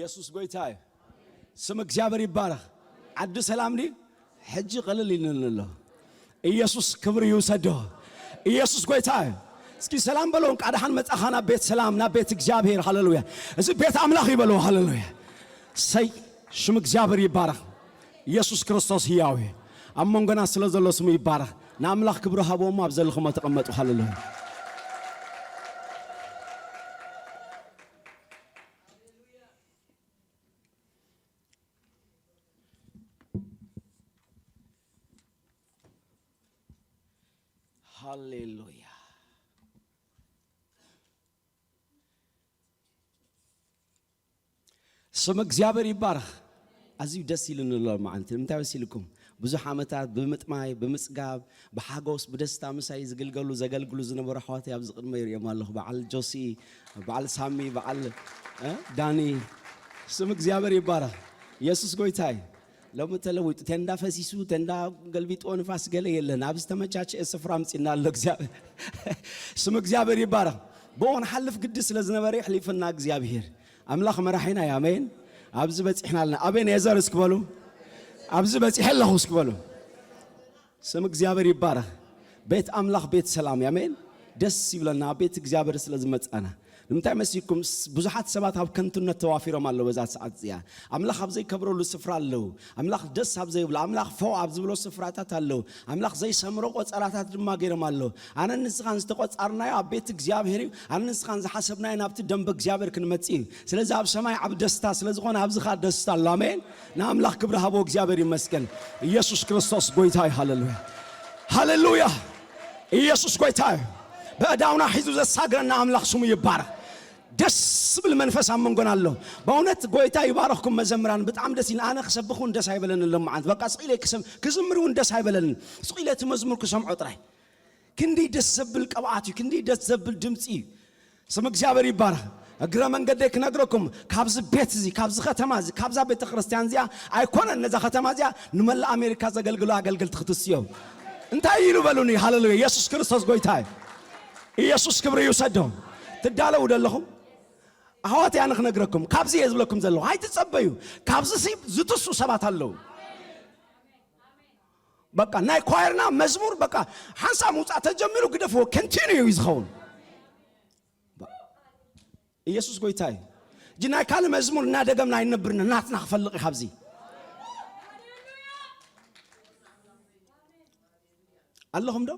ኢየሱስ ጎይታ እዩ። ስም እግዚኣብሔር ይባረኽ። ዓዲ ሰላም ድዩ? ሕጂ ቅልል ኢልኒ ኣሎ። ኢየሱስ ክብሪ ይውሰዶ። ኢየሱስ ጎይታ እዩ። እስኪ ሰላም በለዎም። ቃድሓን መጻኻ ናብ ቤት ሰላም፣ ናብ ቤት እግዚኣብሔር። ሃሌሉያ። እዚ ቤት ኣምላኽ ይበለዎ። ሃሌሉያ። ሰይ ሽም እግዚኣብሔር ይባረኽ። ኢየሱስ ክርስቶስ ህያው እዩ። ኣብ መንጎና ስለ ዘሎ ስሙ ይባረኽ። ንኣምላኽ ክብሪ ሃብዎ እሞ ኣብ ዘለኹሞ ተቐመጡ። ሃሌሉያ። ሃሌሉያ። ስም እግዚኣብሔር ይባረኽ። ኣዝዩ ደስ ኢሉኒ ኣሎ መዓንቲ። ንምንታይ መሲልኩም? ብዙሕ ዓመታት ብምጥማይ፣ ብምጽጋብ፣ ብሓጎስ፣ ብደስታ ምሳይ ዝግልገሉ፣ ዘገልግሉ ዝነበሩ ኣሕዋተይ ኣብዚ ቅድመ ይርእዮም ኣለኹ። በዓል ጆሲ፣ በዓል ሳሚ፣ በዓል፣ እ፣ ዳኒ። ስም እግዚኣብሔር ይባረኽ። ኢየሱስ ጎይታ እዩ። ሎሚ ተለዊጡ፣ ቴንዳ ፈሲሱ፣ ቴንዳ ገልቢጥዎ ንፋስ ገለ የለን። ኣብ ዝተመቻቸአ ስፍራ ኣምጺና ኣሎ እግዚኣብሔር። ስም እግዚኣብሔር ይባረኽ። ብኡ ክንሓልፍ ግዲ ስለ ዝነበረ የሕሊፈና እግዚኣብሔር። ኣምላኽ መራሒና እዩ። ኣሜን። ኣብዚ በጺሕና ኣለና። ኣቤኔዘር እስኪ በሉ። ኣብዚ በጺሐ ኣለኹ እስኪ በሉ። ስም እግዚኣብሔር ይባረኽ። ቤት ኣምላኽ ቤት ሰላም እዩ። ኣሜን። ደስ ይብለና ኣብ ቤት እግዚኣብሔር ስለ ዝመጻና። ንምንታይ መሲልኩም? ስ-፣ ብዙሓት ሰባት ኣብ ከንቱነት ተዋፊሮም ኣለዉ በዛ ሰዓት እዚኣ። ኣምላኽ ኣብ ዘይከብረሉ ስፍራ ኣለዉ። ኣምላኽ ደስ ኣብ ዘይብሎ፣ ኣምላኽ ፎ ኣብ ዝብሎ ስፍራታት ኣለዉ። ኣምላኽ ዘይሰምሮ ቆጸራታት ድማ ገይሮም ኣለዉ። ኣነን ንስኻን ዝተቆጻርናዮ ኣብ ቤት እግዚኣብሔር እዩ። ኣነን ንስኻን ዝሓሰብናዮ ናብቲ ደንበ እግዚኣብሔር ክንመጽእ እዩ። ስለዚ ኣብ ሰማይ ዓቢ ደስታ ስለ ዝኾነ ኣብዚ ኸኣ ደስታ ኣሎ። ኣሜን። ንኣምላኽ ክብሪ ሃቦ። እግዚኣብሔር ይመስገን። ኢየሱስ ክርስቶስ ጎይታ እዩ። ሃሌሉያ። ሃሌሉያ። ኢየሱስ ጎይታ እዩ። በእዳውና ሒዙ ዘሳግረና ኣምላኽ ስሙ ይባረኽ። ደስ ዝብል መንፈስ ኣብ መንጎና ኣሎ። በእውነት ጎይታ ይባረኽኩም መዘምራን፣ ብጣዕሚ ደስ ኢልና። ኣነ ክሰብኽ እውን ደስ ኣይበለንን ሎማዓንቲ። በቃ ስቕ ኢለ ክሰም-፣ ክዝምር እውን ደስ ኣይበለንን። ስቕ ኢለ እቲ መዝሙር ክሰምዖ ጥራይ። ክንደይ ደስ ዘብል ቅብኣት እዩ፣ ክንደይ ደስ ዘብል ድምፂ እዩ። ስም እግዚኣብሔር ይባረኽ። እግረ መንገደይ ክነግረኩም፣ ካብዚ ቤት እዚ፣ ካብዚ ከተማ እዚ፣ ካብዛ ቤተ ክርስቲያን እዚኣ ኣይኮነን፣ ነዛ ከተማ እዚኣ ንመላእ ኣሜሪካ ዘገልግሉ ኣገልገልቲ ክትስዮም። እንታይ ኢሉ በሉኒ? ሃሌሉያ። ኢየሱስ ክርስቶስ ጎይታ እዩ። ኢየሱስ ክብሪ ይውሰዶ። ትዳለዉ ዶ ኣለኹም? ኣሕዋት፣ ኣነ ክነግረኩም፣ ካብዚ እየ ዝብለኩም ዘለኹ። ኣይትጸበዩ። ካብዚ ሲ ዝትሱ ሰባት ኣለዉ። በቃ ናይ ኳየርና መዝሙር በቃ ሓንሳብ ምውጻእ ተጀሚሩ ግደፍዎ፣ ኮንቲኒዩ እዩ ዝኸውን። ኢየሱስ ጎይታ እዩ። እጂ ናይ ካልእ መዝሙር እናደገምና ኣይነብርና፣ ናትና ክፈልቕ እዩ ካብዚ። ኣለኹም ዶ?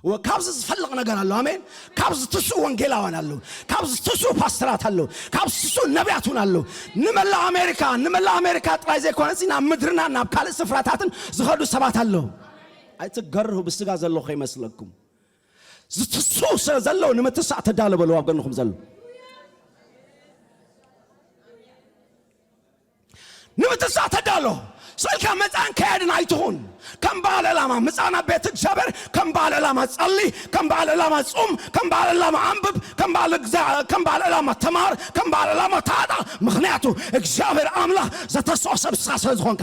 ወ-፣ ካብዚ ዝፈልቕ ነገር ኣሎ። ኣሜን። ካብዚ ትስኡ ወንጌላውያን ኣለዉ። ካብዚ ትስኡ ፓስተራት ኣለዉ። ካብዚ ትስኡ ነቢያት እውን ኣለዉ። ንመላእ ኣሜሪካ፣ ንመላእ ኣሜሪካ ጥራይ ዘይኮነሲ ናብ ምድርና ናብ ካልእ ስፍራታትን ዝኸዱ ሰባት ኣለዉ። ኣይትገርሁ፣ ብስጋ ዘለኹ ከይመስለኩም። ዝትስኡ ስለ ዘለዉ ንምትሳእ ተዳሎ በልዎ ኣብ ጎንኹም ዘሎ። ንምትሳእ ተዳሎ። ስእልካ መጻን ከያድን ኣይትኹን። ከም በዓል ዕላማ ምጻና ቤት እግዚኣብሔር፣ ከም በዓል ዕላማ ጸሊ፣ ከም በዓል ዕላማ ጹም፣ ከም በዓል ዕላማ ኣንብብ፣ ከም በዓል ግዛ-፣ ከም በዓል ዕላማ ተማር፣ ከም በዓል ዕላማ ተዓጣ። ምኽንያቱ እግዚኣብሔር ኣምላኽ ዘተስኦ ሰብ ንስኻ ስለ ዝኾንካ።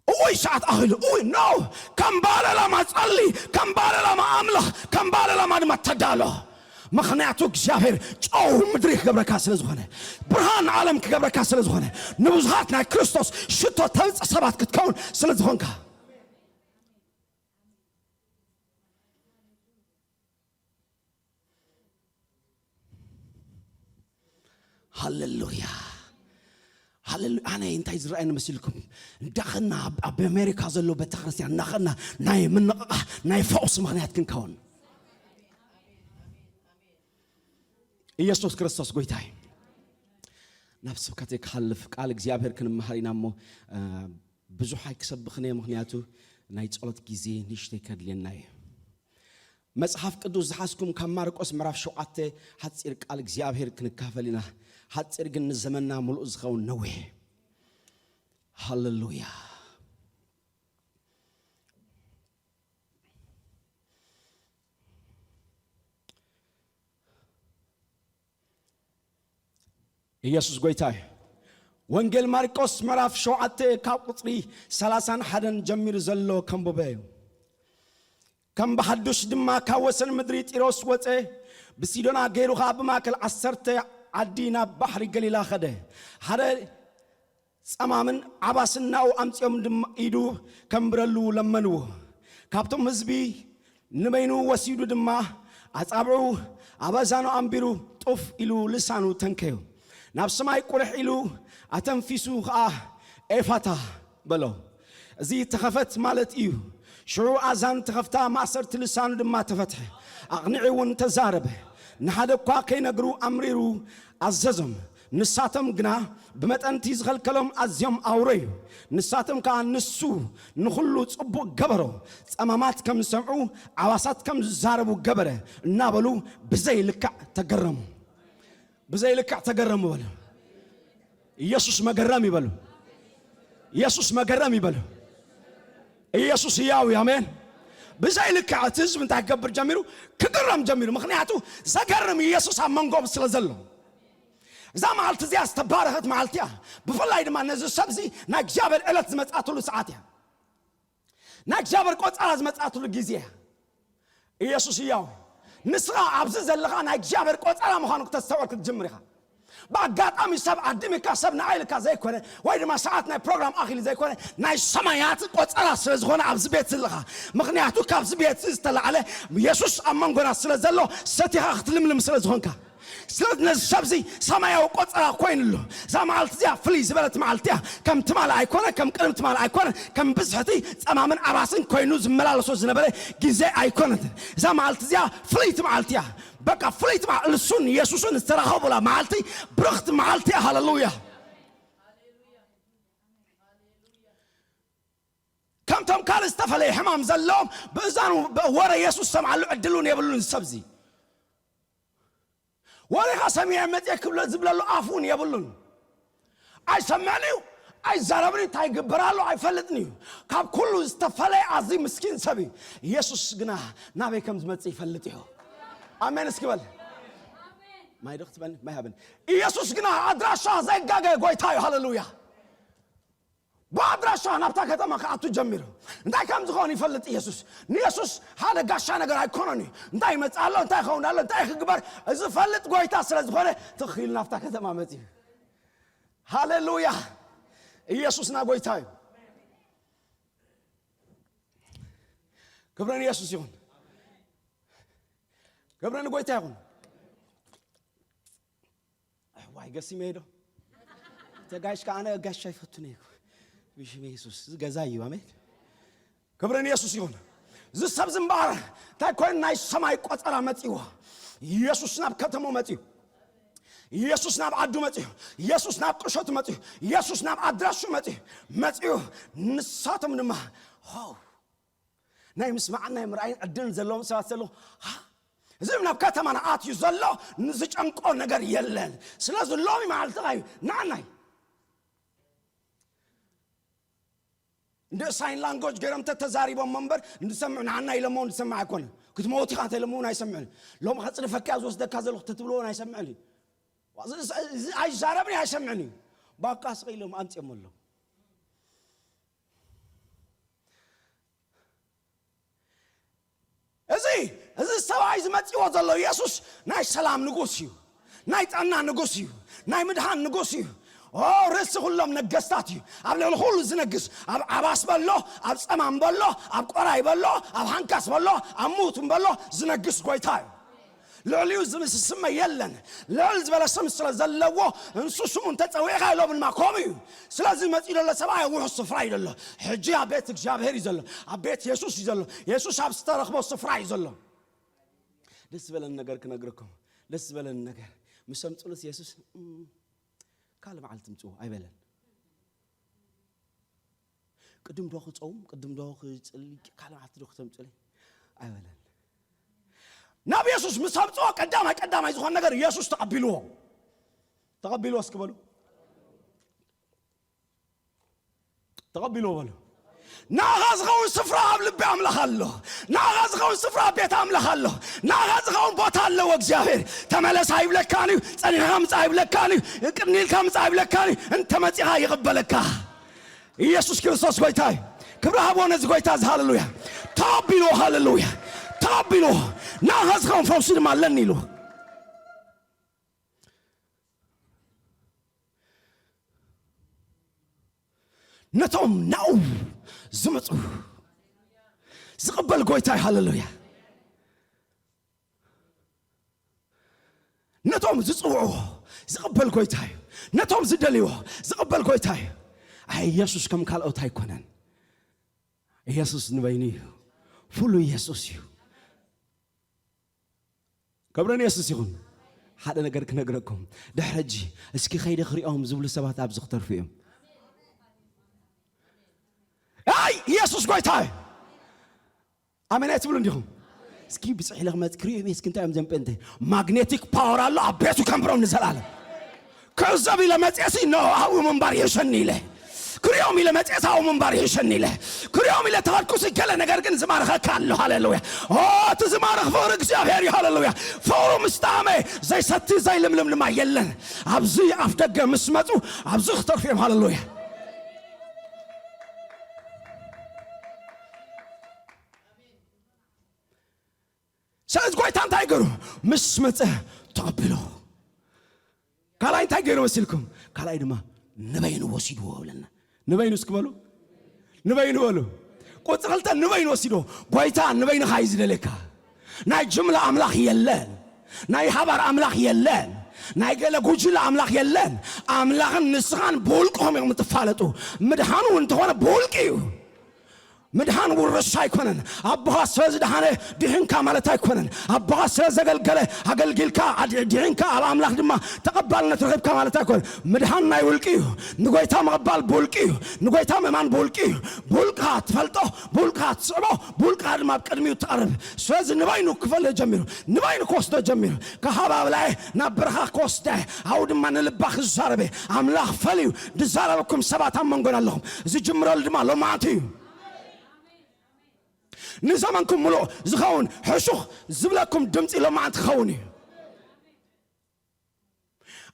እውይ፣ ሰዓት ኣኺሉ። እውይ፣ ኖ። ከም በዓል ዕላማ ጸሊ፣ ከም በዓል ዕላማ ኣምልኽ፣ ከም በዓል ዕላማ ድማ ተዳሎ። ምኽንያቱ እግዚኣብሔር ጨው ምድሪ ክገብረካ ስለ ዝኾነ፣ ብርሃን ዓለም ክገብረካ ስለ ዝኾነ፣ ንብዙሃት ናይ ክርስቶስ ሽቶ ተምጽእ ሰባት ክትከውን ስለ ዝኾንካ። ሃሌሉያ። ሃሌሉያ። ኣነ እንታይ ዝረኣየኒ መሲልኩም? እንዳኸና ኣብ፣ ኣብ ኣሜሪካ ዘሎ ቤተክርስትያን እንዳኸና ናይ ምንቕቓሕ ናይ ፈውሲ ምኽንያት ክንከውን። ኢየሱስ ክርስቶስ ጎይታ እዩ። ናብ ስብከተይ ክሓልፍ ቃል እግዚኣብሔር ክንመሃር ኢና እሞ፣ እ፣ ብዙሕ ኣይክሰብኽን እየ፣ ምኽንያቱ ናይ ጸሎት ግዜ ንእሽተይ ከድልየና እዩ። መጽሓፍ ቅዱስ ዝሓዝኩም ካብ ማርቆስ ምዕራፍ ሸውዓተ ሓጺር ቃል እግዚኣብሔር ክንካፈል ኢና። ሓጺር ግን ንዘመንና ምሉእ ዝኸውን ነዊሕ። ሃሌሉያ። ኢየሱስ ጎይታ እዩ። ወንጌል ማርቆስ ምዕራፍ ሸውዓተ ካብ ቁጽሪ ሰላሳን ሓደን ጀሚሩ ዘሎ ከንብበ እዩ። ከም ብሓዱሽ ድማ ካብ ወሰን ምድሪ ጢሮስ ወጸ፣ ብሲዶና ገይሩ ኸኣ ብማእከል ዓሰርተ ዓዲ ናብ ባሕሪ ገሊላ ኸደ። ሓደ ጸማምን ዓባስን ናኡ ኣምጺኦም ድማ ኢዱ ከንብረሉ ለመንዎ። ካብቶም ህዝቢ ንበይኑ ወሲዱ ድማ ኣጻብዑ ኣብ ኣእዛኑ ኣንቢሩ ጡፍ ኢሉ ልሳኑ ተንከዮ። ናብ ሰማይ ቁርሕ ኢሉ ኣተንፊሱ ኸኣ ኤፋታ በሎ። እዚ ተኸፈት ማለት እዩ። ሽዑ ኣእዛኑ ተኸፍታ፣ ማእሰርቲ ልሳኑ ድማ ተፈትሐ። ኣቕኒዑ እውን ተዛረበ። ንሓደ እኳ ከይነግሩ ኣምሪሩ ኣዘዞም። ንሳቶም ግና ብመጠን እቲ ዝኸልከሎም ኣዝዮም ኣውረዩ። ንሳቶም ከኣ ንሱ ንኹሉ ጽቡቕ ገበሮ፣ ጸማማት ከም ዝሰምዑ ዓዋሳት ከም ዝዛረቡ ገበረ እናበሉ ብዘይ ልክዕ ተገረሙ። ብዘይ ልክዕ ተገረሙ በሉ። ኢየሱስ መገረም ይበሉ። ኢየሱስ መገረም ይበሉ። ኢየሱስ ሕያው እዩ። ኣሜን። ብዘይ ልክዕ እቲ ህዝቢ እንታይ ክገብር ጀሚሩ? ክግረም ጀሚሩ። ምኽንያቱ ዘገርም ኢየሱስ ኣብ መንጎም ስለ ዘሎ። እዛ መዓልቲ እዚኣ ዝተባረኸት መዓልቲ እያ። ብፍላይ ድማ ነዚ ሰብዚ ናይ እግዚኣብሔር ዕለት ዝመጻትሉ ሰዓት እያ። ናይ እግዚኣብሔር ቆጸራ ዝመጻትሉ ግዜ እያ። ኢየሱስ ሕያው። ንስኻ ኣብዚ ዘለኻ ናይ እግዚኣብሔር ቆጸራ ምዃኑ ክተስተውዕል ክትጅምር ኢኻ። ብኣጋጣሚ ሰብ ዓዲምካ፣ ሰብ ንዓይ ኢልካ ዘይኮነ፣ ወይ ድማ ሰዓት ናይ ፕሮግራም ኣኺሉ ዘይኮነ፣ ናይ ሰማያት ቆጸራ ስለ ዝኾነ ኣብዚ ቤት ዘለኻ። ምኽንያቱ ካብዚ ቤት ዝተላዕለ ኢየሱስ ኣብ መንጎና ስለ ዘሎ፣ ሰቲኻ ክትልምልም ስለ ዝኾንካ። ስለዚ ነዚ ሰብዚ ሰማያዊ ቆጸራ ኮይኑሉ። እዛ መዓልቲ እዚኣ ፍልይ ዝበለት መዓልቲ እያ። ከም ትማል ኣይኮነ፣ ከም ቅድም ትማል ኣይኮነ፣ ከም ብዝሕቲ ጸማምን ዓባስን ኮይኑ ዝመላለሶ ዝነበረ ግዜ ኣይኮነትን። እዛ መዓልቲ እዚኣ ፍልይቲ መዓልቲ እያ። በቃ ፍልይቲ መዓልቲ፣ እሱን ኢየሱስን ዝተራኸቡላ መዓልቲ፣ ብርኽቲ መዓልቲ እያ። ሃሌሉያ። ከምቶም ካልእ ዝተፈለየ ሕማም ዘለዎም ብእዛኑ ወረ ኢየሱስ ሰምዓሉ ዕድል እውን የብሉን። ሰብዚ ወሬኻ ሰሚዐ መጽየ ክብሎ ዝብለሉ ኣፍ እውን የብሉን። ኣይሰምዕን እዩ፣ ኣይዛረብን እዩ፣ እንታይ ይግበር ኣሎ ኣይፈልጥን እዩ። ካብ ኩሉ ዝተፈለየ ኣዝዩ ምስኪን ሰብ እዩ። ኢየሱስ ግና ናበይ ከም ዝመጽእ ይፈልጥ እዩ። ኣሜን እስኪ በል። ማይ ዶ ክትበኒ? ማይ ሃበኒ። ኢየሱስ ግና ኣድራሻ ዘይጋገ ጎይታ እዩ። ሃሌሉያ። ብኣድራሻ ናብታ ከተማ ክኣቱ ጀሚሩ። እንታይ ከም ዝኾን ይፈልጥ ኢየሱስ። ንየሱስ ሓደ ጋሻ ነገር ኣይኮነን እዩ። እንታይ ይመጽእ ኣሎ፣ እንታይ ይኸውን ኣሎ፣ እንታይ ክግበር ዝፈልጥ ጎይታ ስለ ዝኾነ ትኽ ኢሉ ናብታ ከተማ መጺኡ። ሃሌሉያ! ኢየሱስና ጎይታ እዩ። ክብሪ ንየሱስ ይኹን። ክብሪ ንጎይታ ይኹን። ዋይ ገሲመ ዶ ተጋሽ ከኣነ ጋሽ ኣይፈቱን እየ። ብሽም የሱስ እዚ ገዛ እዩ። ኣሜን። ክብሪ ንየሱስ ይኹን። እዚ ሰብ ዝምባር እንታይ ኮይኑ ናይ ሰማይ ቆጸራ መጺዎ። ኢየሱስ ናብ ከተሞ መጺኡ። ኢየሱስ ናብ ዓዱ መጺኡ። ኢየሱስ ናብ ቁሸቱ መጺኡ። ኢየሱስ ናብ ኣድራሹ መጺኡ። መጺኡ ንሳቶም ድማ ሆው ናይ ምስማዕን ናይ ምርኣይን ዕድልን ዘለዎም ሰባት ዘለዉ። ሃ፣ እዚ ናብ ከተማና ኣትዩ ዘሎ ንዝጨንቆ ነገር የለን። ስለዚ ሎሚ መዓልቲ ኸዩ ንዓናይ እንደ ሳይን ላንጎጅ ገይሮም ተተዛሪቦም እምበር እንድሰምዑ ንዓና ኢሎሞ እንድሰምዕ ኣይኮነ። ክትመውት ኢኻ እንተኢሎሞ እውን ኣይሰምዕን። ሎም ከጽድፈካ ዝወስደካ ዘለኹ ተትብልዎ እውን ኣይሰምዕን እዩ። እዚ ኣይዛረብን ኣይሰምዕን እዩ። ባቃ ስቕ ኢሎም ኣምፅኦም ኣለዉ። እዚ እዚ ሰብኣይ ዝመፅዎ ዘሎ ኢየሱስ ናይ ሰላም ንጉስ እዩ። ናይ ጥዕና ንጉስ እዩ። ናይ ምድሃን ንጉስ እዩ። ኦ ርእሲ ኩሎም ነገስታት እዩ። ኣብ ልዕሊ ኩሉ ዝነግስ፣ ኣብ ዓባስ በሎ፣ ኣብ ጸማም በሎ፣ ኣብ ቆራይ በሎ፣ ኣብ ሃንካስ በሎ፣ ኣብ ሙት በሎ ዝነግስ ጎይታ እዩ። ልዕሊኡ ዝምስስመ የለን። ልዕል ዝበለ ስም ስለ ዘለዎ እንሱ ስሙ እንተጸዊዕካ ኢሎም ድማ ከምኡ እዩ። ስለዚ መጺኡ ዘሎ ሰብኣይ ኣብ ውሑስ ስፍራ እዩ ዘሎ። ሕጂ ኣብ ቤት እግዚኣብሔር እዩ ዘሎ። ኣብ ቤት የሱስ እዩ ዘሎ። የሱስ ኣብ ዝተረኽቦ ስፍራ እዩ ዘሎ። ደስ ዝበለኒ ነገር ክነግረኩም። ደስ ዝበለኒ ነገር ምስ ኣምፅኡሉስ የሱስ እም፣ ካልእ መዓልቲ ምፅኡ ኣይበለን። ቅድም ዶ ክፀውም፣ ቅድም ዶ ክፅሊ፣ ካልእ መዓልቲ ዶ ክተምፅኡለይ ኣይበለን። ናብ የሱስ ምስ ኣምፅኦ ቀዳማይ ቀዳማይ ዝኾነ ነገር የሱስ ተቐቢልዎ። ተቐቢልዎ እስኪ በሉ። ተቐቢልዎ በሉ። ንዓኻ ዝኸውን ስፍራ ኣብ ልቢ ኣምላኽ ኣሎ። ንዓኻ ዝኸውን ስፍራ ኣብ ቤት ኣምላኽ ኣሎ። ንዓኻ ዝኸውን ቦታ ኣለዎ እግዚኣብሔር። ተመለስ ኣይብለካን እዩ። ጸኒሕካ ምጻእ ኣይብለካን እዩ። ቅድሚ ኢልካ ምጻእ ኣይብለካን እዩ። እንተ መጺኻ ይቕበለካ። ኢየሱስ ክርስቶስ ጎይታ እዩ። ክብሪ ሃብዎ ነዚ ጎይታ እዚ። ሃሌሉያ። ተቐቢልዎ። ሃሌሉያ። ተቐቢልዎ። ናኻ ዝኸውን ፈውሲ ድማ ኣለኒ ኢሉ። ነቶም ናኡ ዝመፁ ዝቕበል ጎይታ እዩ። ሃሌሉያ። ነቶም ዝጽውዕዎ ዝቕበል ጎይታ እዩ። ነቶም ዝደልይዎ ዝቕበል ጎይታ እዩ። ኣይ፣ ኢየሱስ ከም ካልኦት ኣይኮነን። ኢየሱስ ንበይኑ እዩ። ፍሉይ ኢየሱስ እዩ። ክብሪ ንየሱስ ይኹን። ሓደ ነገር ክነግረኩም፣ ድሕሪ ሕጂ እስኪ ከይደ ክሪኦም ዝብሉ ሰባት ኣብዚ ክተርፉ እዮም። ኣይ፣ ኢየሱስ ጎይታ እዩ። ኣሜን ኣይትብሉ እንዲኹም? እስኪ ብፅሕ ኢለ ክመፅ ክሪኦም እየ። እስኪ እንታይ እዮም ዘም ጴንጤ? ማግኔቲክ ፓወር ኣሎ ኣብ ቤቱ ከንብሮም ንዘላለም። ክዕዘብ ኢለ መፅኤሲ ኖ ኣብኡ ምንባር ይሕሸኒ ኢለ፣ ክሪኦም ኢለ መፅኤሲ ኣብኡ ምንባር ይሕሸኒ ኢለ፣ ክሪኦም ኢለ ተኸድኩሲ ገለ ነገር ግን ዝማርኸካ ኣሎ። ሃሌሉያ። ኦ፣ እቲ ዝማርኽ ፍቕሪ እግዚኣብሔር እዩ። ሃሌሉያ። ፍቕሩ ምስ ጣዕመ ዘይሰቲ ዘይልምልም ድማ የለን። ኣብዚ ኣፍ ደገ ምስ መፁ ኣብዚ ክተርፉ እዮም። ሃሌሉያ። ስለዚ ጎይታ እንታይ ገሩ? ምስ መፀ ተቐብሎ። ካልኣይ እንታይ ገሩ መሲልኩም? ካልኣይ ድማ ንበይኑ ወሲድዎ ብለና። ንበይኑ እስኪ በሉ፣ ንበይኑ በሉ። ቁፅሪ ክልተ ንበይኑ ወሲድዎ። ጎይታ ንበይንኻ እዩ ዝደልየካ። ናይ ጅምላ ኣምላኽ የለን። ናይ ሃባር ኣምላኽ የለን። ናይ ገለ ጉጅለ ኣምላኽ የለን። ኣምላኽን ንስኻን ብውልቅኹም እዮም ትፋለጡ። ምድሓኑ እንተኾነ ብውልቂ እዩ። ምድሓን ውርሻ ኣይኮነን። ኣቦኻ ስለ ዝደሓነ ድሒንካ ማለት ኣይኮነን። ኣቦኻ ስለ ዘገልገለ ኣገልጊልካ ኣድ-፣ ድሒንካ ኣብ ኣምላኽ ድማ ተቐባልነት ረኺብካ ማለት ኣይኮነን። ምድሓን ናይ ውልቂ እዩ። ንጎይታ ምቕባል ብውልቂ እዩ። ንጎይታ ምእማን ብውልቂ እዩ። ብውልቅኻ ትፈልጦ፣ ብውልቅኻ ትስዕቦ፣ ብውልቅኻ ድማ ኣብ ቅድሚኡ ትቐርብ። ስለዚ ንበይኑ ክፈልዮ ጀሚሩ፣ ንበይኑ ክወስዶ ጀሚሩ። ካብ ሃባብላየ ናብ በረኻ ክወስዳ እየ፣ ኣብኡ ድማ ንልባ ክዛረበ። ኣምላኽ ፈልዩ ዝዛረበኩም ሰባት ኣብ መንጎና ኣለኹም። ዝጅምረሉ ድማ ሎማዓንቲ እዩ። ንዘመንኩም ምሉእ ዝኸውን ሕሹኽ ዝብለኩም ድምፂ ሎማዓንቲ ክኸውን እዩ።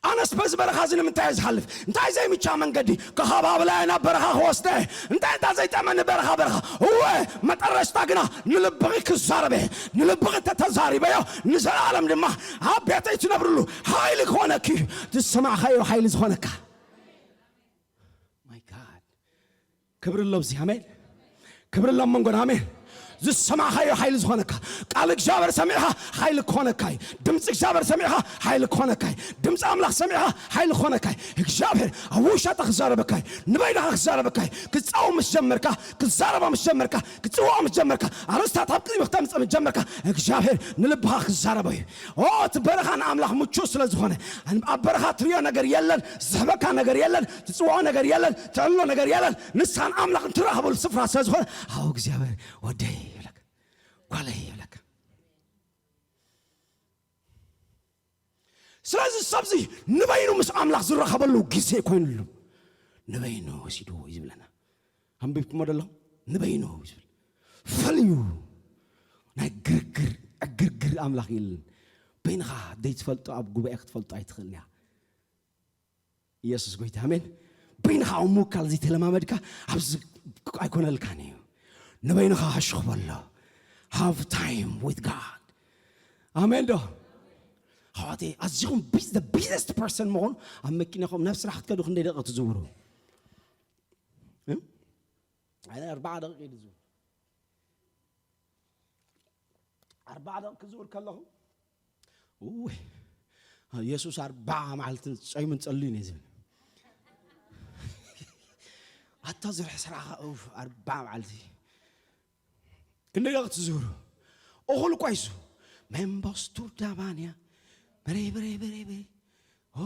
ኣነስ በዚ በረኻ እዚ ንምንታይ እየ ዝሓልፍ? እንታይ ዘይምቻ መንገዲ? ክኸባብላ ናብ በረኻ ክወስደ። እንታይ እንታ ዘይጠመኒ በረኻ በረኻ? እወ፣ መጠረሽታ ግና ንልብኺ ክዛረበ። ንልብኺ ተተዛሪበዮ፣ ንዘለኣለም ድማ ኣብ ቤተይ ትነብርሉ ሓይሊ ክኾነኪ እዩ። ዝሰማዕኻዮ ሓይሊ ዝኾነካ። My God። ክብሪ ኣሎ ኣብዚ፣ ኣሜን። ክብሪ ኣሎ ኣብ መንጎና፣ ኣሜን። ዝሰማዕኻዮ ሓይሊ ዝኾነካ፣ ቃል እግዚኣብሔር ሰሚዕኻ ሓይሊ ክኾነካ እዩ። ድምፂ እግዚኣብሔር ሰሚዕኻ ሓይሊ ክኾነካ እዩ። ድምፂ ኣምላኽ ሰሚዕኻ ሓይሊ ክኾነካ እዩ። እግዚኣብሔር ኣብ ውሻጠ ክዛረበካ እዩ። ንበይንኻ ክዛረበካ እዩ። ክትፃወ ምስ ጀመርካ፣ ክትዛረባ ምስ ጀመርካ፣ ክትፅውዖ ምስ ጀመርካ፣ ኣርእስታት ኣብ ቅድሚ ክተምፅእ ምስ ጀመርካ፣ እግዚኣብሔር ንልብኻ ክዛረቦ እዩ። ኦ፣ እቲ በረኻ ንኣምላኽ ምቹእ ስለ ዝኾነ፣ ኣብ በረኻ ትሪኦ ነገር የለን፣ ዝስሕበካ ነገር የለን፣ ትፅውዖ ነገር የለን፣ ትዕልሎ ነገር የለን። ንስኻን ኣምላኽን ትራኸበሉ ስፍራ ስለ ዝኾነ፣ ኣው እግዚኣብሔር ወደይ ይብለካ፣ ጓለይ ይብለካ። ስለዚ ሰብዚ ንበይኑ ምስ ኣምላኽ ዝራኸበሉ ግዜ ኮይኑሉ፣ ንበይኑ ወሲድዎ እዩ ዝብለና። ኣንቢብኩሞ ዶ ኣለኹም? ንበይኑ እዩ ዝብል። ፈልዩ ናይ ግርግር፣ ዕግርግር ኣምላኽ የለን። በይንኻ ዘይትፈልጦ ኣብ ጉባኤ ክትፈልጦ ኣይትኽእልን እያ። ኢየሱስ ጎይታ፣ ኣሜን። በይንኻ ኣብ ምውካል ዘይተለማመድካ ኣብዚ ኣይኮነልካን እዩ። ንበይንኻ ሕሹኽ በሎ። Have time with God። ኣሜን ዶ? ኣሕዋተይ፣ ኣዚኹም ቢዝ-፣ the busiest person ምኾኑ ኣብ መኪናኹም ናብ ስራሕ ክትከዱ ክንደይ ደቂቕ ትዝውሩ? እም? ኣነ ኣርባዓ ደቂቕ እዩ ዝዝውር። ኣርባዓ ደቂቕ ክዝውር ከለኹ፣ ውይ፣ የሱስ ኣርባዓ መዓልትን ጾይምን ጸልዩን እዩ ዝብል። ኣታ ዝርሕ ስራኻ፣ ኡፍ፣ ኣርባዓ መዓልቲ። ክንደይ ደቂቕ ትዝውሩ? እኹል እኳ ይሱ። ሜምቦስቱር ዳባንያ። በሬ፣ በሬ፣ በሬ፣ በሬ። ኦ፣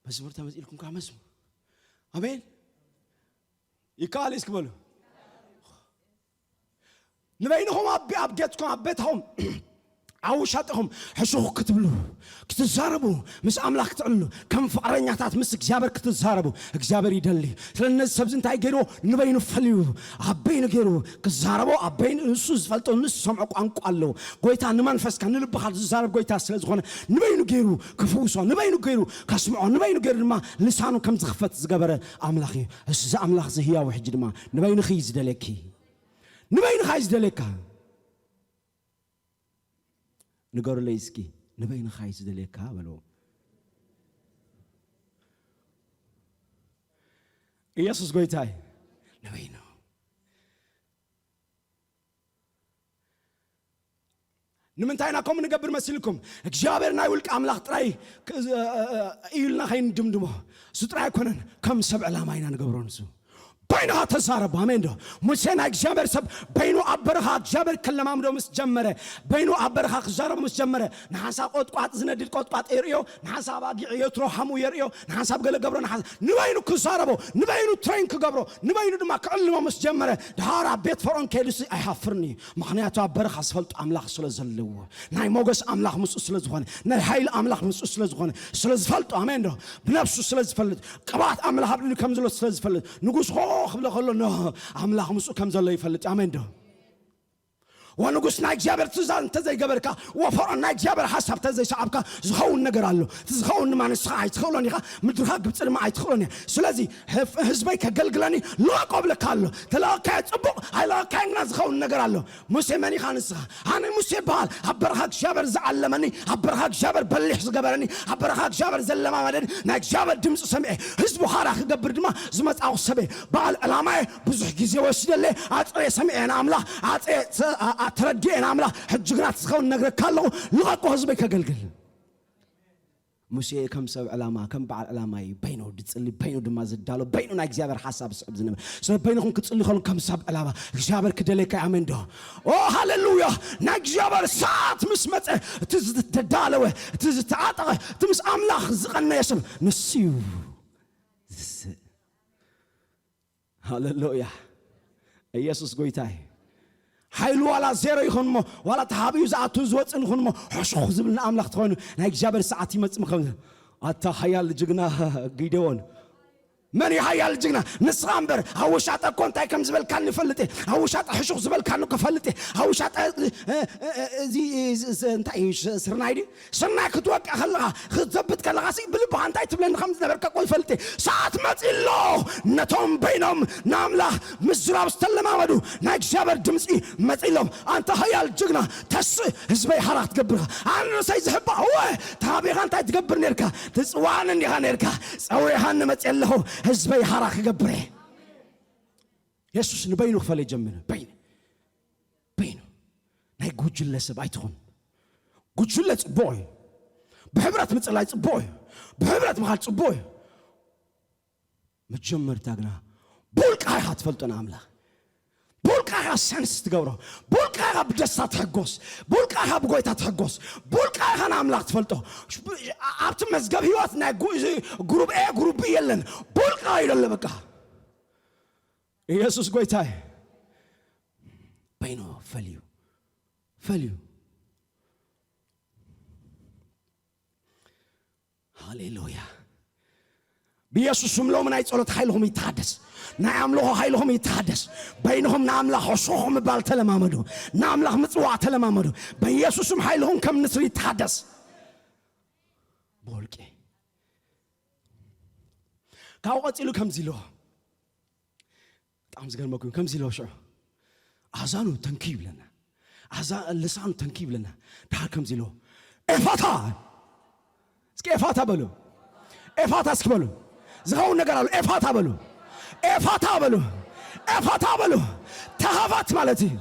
መዝሙር ተመዚእልኩም ከኣ መዝሙር። ኣሜን። ይከኣል እስኪ በሉ። ንበይንኹም ኣብ፣ ኣብ ጌትኩም፣ ኣብ ቤትኹም፣ ኣብ ውሻጥኹም ሕሹኽ ክትብሉ፣ ክትዛረቡ፣ ምስ ኣምላኽ ክትዕልሉ፣ ከም ፍቕረኛታት ምስ እግዚኣብሔር ክትዛረቡ እግዚኣብሔር ይደሊ። ስለ ነዚ ሰብዚ እንታይ ገይርዎ? ንበይኑ ፈልዩ፣ ኣብ በይኑ ገይሩ ክዛረቦ፣ ኣብ በይኑ ንሱ ዝፈልጦ፣ ንሱ ዝሰምዖ ቋንቋ ኣለዎ። ጎይታ ንመንፈስካ፣ ንልብኻ ዝዛረብ ጎይታ ስለ ዝኾነ፣ ንበይኑ ገይሩ ክፍውሶ፣ ንበይኑ ገይሩ ከስምዖ፣ ንበይኑ ገይሩ ድማ ልሳኑ ከም ዝኽፈት ዝገበረ ኣምላኽ እዩ። እዚ ኣምላኽ እዚ ህያው ሕጂ ድማ ንበይንኺ እዩ ዝደልየኪ። ንበይንኻ እዩ ዝደልየካ። ንገሩለይ እስኪ፣ ንበይንኻ እዩ ዝደልየካ በልዎ። ኢየሱስ ጎይታ እዩ። ንበይኑ። ንምንታይ ኢና ከምኡ ንገብር መሲልኩም? እግዚኣብሔር ናይ ውልቂ ኣምላኽ ጥራይ ክ-፣ እ-፣ እ-፣ እዩ ኢልና ከይንድምድሞ። እሱ ጥራይ ኣይኮነን፣ ከም ሰብ ዕላማ ኢና ንገብሮ። ንሱ በይንኻ ተዛረብ። ኣሜን ዶ? ሙሴ ናይ እግዚኣብሔር ሰብ በይኑ ኣብ በረኻ እግዚኣብሔር ከለማምዶ ምስ ጀመረ፣ በይኑ ኣብ በረኻ ክዛረቦ ምስ ጀመረ፣ ንሓንሳብ ቆጥቋጥ፣ ዝነድድ ቆጥቋጥ የርእዮ፣ ንሓንሳብ ኣጊዕ የትሮ ሃሙ የርእዮ፣ ንሓንሳብ ገለ ገብሮ፣ ንሓንሳብ ንበይኑ ክዛረቦ፣ ንበይኑ ትሬን ክገብሮ፣ ንበይኑ ድማ ክዕልሞ ምስ ጀመረ፣ ድሓር ኣብ ቤት ፈርዖን ከይዱሲ ኣይሃፍርን እዩ። ምኽንያቱ ኣብ በረኻ ዝፈልጦ ኣምላኽ ስለ ዘለዎ፣ ናይ ሞገስ ኣምላኽ ምስኡ ስለ ዝኾነ፣ ናይ ሓይሊ ኣምላኽ ምስኡ ስለ ዝኾነ፣ ስለ ዝፈልጦ፣ ኣሜን ዶ? ብነፍሱ ስለ ዝፈልጥ፣ ቅብኣት ኣምላኽ ኣብ ልዕሊኡ ከም ዘሎ ስለ ዝፈልጥ፣ ንጉስ ሆ ክብሎ ከሎ፣ ኖ፣ ኣምላኽ ምስኡ ከም ዘሎ ይፈልጥ። ኣሜን ዶ? ወንጉስ ናይ እግዚኣብሔር ትእዛዝ እንተዘይገበርካ፣ ወፈርዖን ናይ እግዚኣብሔር ሓሳብ እንተዘይሰዓብካ፣ ዝኸውን ነገር ኣሎ። እቲ ዝኸውን ድማ ንስኻ ኣይትኽእሎን ኢኻ፣ ምድርኻ ግብፂ ድማ ኣይትኽእሎን እያ። ስለዚ ህፍ-፣ ህዝበይ ከገልግለኒ ልቐቆ እብለካ ኣሎ። ተለቐካዮ ፅቡቕ፣ ኣይለቐካዮን ግና ዝኸውን ነገር ኣሎ። ሙሴ መን ኢኻ ንስኻ? ኣነ ሙሴ ይበሃል። ኣብ በረኻ እግዚኣብሔር ዝዓለመኒ፣ ኣብ በረኻ እግዚኣብሔር በሊሕ ዝገበረኒ፣ ኣብ በረኻ እግዚኣብሔር ዘለማመደኒ፣ ናይ እግዚኣብሔር ድምፂ ሰሚዐ ህዝቡ ሓራ ክገብር ድማ ዝመፃኹ ሰብ እየ። በዓል ዕላማ እየ። ብዙሕ ግዜ ወሲደለይ። ኣፅሬ ሰሚዐ ንኣምላኽ፣ ኣፅሬ ተ-፣ ኣ-፣ ኣ-፣ ተረዲኤ ንኣምላኽ። ሕጂ ግና እቲ ዝኸውን ነግረካ ኣለኹ። ልቐቆ ህዝበይ ከገልግል። ሙሴ ከም ሰብ ዕላማ፣ ከም በዓል ዕላማ እዩ። በይኑ ዝጽሊ፣ በይኑ ድማ ዝዳሎ፣ በይኑ ናይ እግዚኣብሔር ሓሳብ ዝስዕብ ዝነበረ። ስለ በይንኹም ክጽሊ ከሎ ከም ሰብ ዕላማ እግዚኣብሔር ክደለየካ። ኣሜን ዶ? ኦ ሃሌሉያ! ናይ እግዚኣብሔር ሰዓት ምስ መጸ፣ እቲ ዝተዳለወ፣ እቲ ዝተዓጠቐ፣ እቲ ምስ ኣምላኽ ዝቐነየ ሰብ ንሱ እዩ ዝስእ። ሃሌሉያ! ኢየሱስ ጎይታ እዩ። ሓይሉ ዋላ ዜሮ ይኹን እሞ፣ ዋላ ተሓቢኡ ዝኣቱ ዝወጽእ ንኹን እሞ፣ ሕሹኽ ዝብል ንኣምላኽ ተኾይኑ፣ ናይ እግዚኣብሔር ሰዓት ይመጽእ ምኸም-፣ ኣታ ሓያል ጅግና ጊዴዎን። መን እዩ ሓያል ጅግና? ንስኻ እምበር፣ ኣብ ውሻጠ እኮ እንታይ ከም ዝበልካኒ እፈልጥ እየ። ኣብ ውሻጠ ሕሹኽ ዝበልካኒ እኮ እፈልጥ እየ። ኣብ ውሻጠ፣ እ፣ እ፣ እ፣ እዚ፣ እዚ፣ እዚ፣ እንታይ እዩ? ስ-፣ ስርናይ ድዩ? ሰናይ ክትወቅዕ ከለኻ፣ ክትዘብጥ ከለኻ ሲ ብልብኻ እንታይ ትብለኒ ከም ዝነበርካ እኮ ይፈልጥ እየ። ሰዓት መጺ ኣሎ። ነቶም በይኖም ንኣምላኽ ምዝራብ ዝተለማመዱ ናይ እግዚኣብሔር ድምፂ መጺ ኣሎም። ኣንታ ሓያል ጅግና፣ ተስእ ህዝበይ ሓራ ክትገብርኻ። ኣነ ርእሰይ ዝሕባእ፣ እወ፣ ተሃቢኻ እንታይ ትገብር ነርካ? ትጽዋዕኒ እንዲኻ ነርካ። ጸዊዕኻኒ መጺ ኣለኹ፣ ህዝበይ ሓራ ክገብር እየ። የሱስ ንበይኑ ክፈለ ጀመረ። በይኑ። በይኑ። ናይ ጉጅለ ሰብ ኣይትኹን። ጉጅለ ጽቡቕ እዩ። ብሕብረት ምጽላይ ጽቡቕ እዩ። ብሕብረት ምኻድ ጽቡቕ እዩ። መጀመርታ ግና ብውልቃ ኢኻ ትፈልጦ ንኣምላኽ። ብውልቃ ኢኻ ሰንስ ትገብሮ። ብውልቃ ኢኻ ብደስታ ትሕጎስ። ብውልቃ ኢኻ ብጎይታ ትሕጎስ። ብውልቃ ኢኻ ንኣምላኽ ትፈልጦ። ኣብቲ መዝገብ ህይወት ናይ ጉ-፣ እዚ ግሩብ ኤ፣ ግሩብ ቢ የለን። ብውልቃ እዩ ዘሎ በቃ። ኢየሱስ ጎይታ እዩ። በይኑ ፈልዩ፣ ፈልዩ። ሃሌሉያ። ብኢየሱስ ስም ሎሚ ናይ ጸሎት ሓይልኹም ይተሓደስ። ናይ ኣምልኾ ሓይልኹም ይተሓደስ። በይንኹም ንኣምላኽ ሕሹኽ ምባል ተለማመዱ። ንኣምላኽ ምጽዋዕ ተለማመዱ። በኢየሱስ ስም ሓይልኹም ከም ንስር ይተሓደስ። ብውልቂ። ካብኡ ቀጺሉ ከምዚ ኢልዎ። ብጣዕሚ ዝገርመኩም ከምዚ ኢልዎ ሽዑ። ኣዛኑ ተንኪ ይብለና። ኣዛ-፣ ልሳኑ ተንኪ ይብለና። ድሓር ከምዚ ኢልዎ። ኤፋታ! እስኪ ኤፋታ በሉ። ኤፋታ እስኪ በሉ። ዝኸውን ነገር ኣሎ። ኤፋታ በሉ። ኤፋታ በሉ። ኤፋታ በሉ። ተኸፈት ማለት እዩ።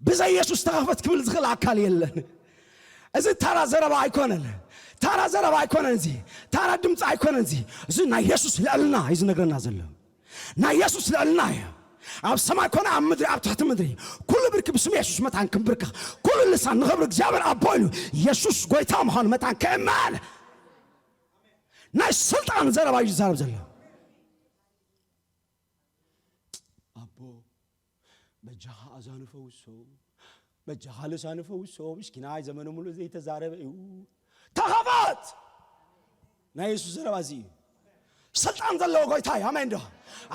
ብዘይ የሱስ ተኸፈት ክብል ዝኽእል ኣካል የለን። እዚ ታራ ዘረባ ኣይኮነን። ታራ ዘረባ ኣይኮነን እዚ። ታራ ድምፂ ኣይኮነን እዚ። እዚ ናይ የሱስ ልዕልና እዩ ዝነግረና ዘሎ። ናይ የሱስ ልዕልና እዩ። ኣብ ሰማይ ኮነ ኣብ ምድሪ፣ ኣብ ትሕቲ ምድሪ፣ ኩሉ ብርኪ ብስም የሱስ መታን ክንብርከኽ፣ ኩሉ ልሳን ንኽብሪ እግዚኣብሔር ኣቦ ኢሉ፣ የሱስ ጎይታ ምዃኑ መታን ክእመን። ናይ ስልጣን ዘረባ እዩ ዝዛረብ ዘሎ። ኣቦ፣ በጃኻ ኣዛኑ ፈውሶ፣ በጃኻ ልሳኑ ፈውሶ፣ ምስኪናይ ዘመኑ ሙሉእ ዘይተዛረበ እዩ። ተኸፈት! ናይ የሱስ ዘረባ እዚ እዩ። ስልጣን ዘለዎ ጎይታ እዩ። ኣሜን ዶ?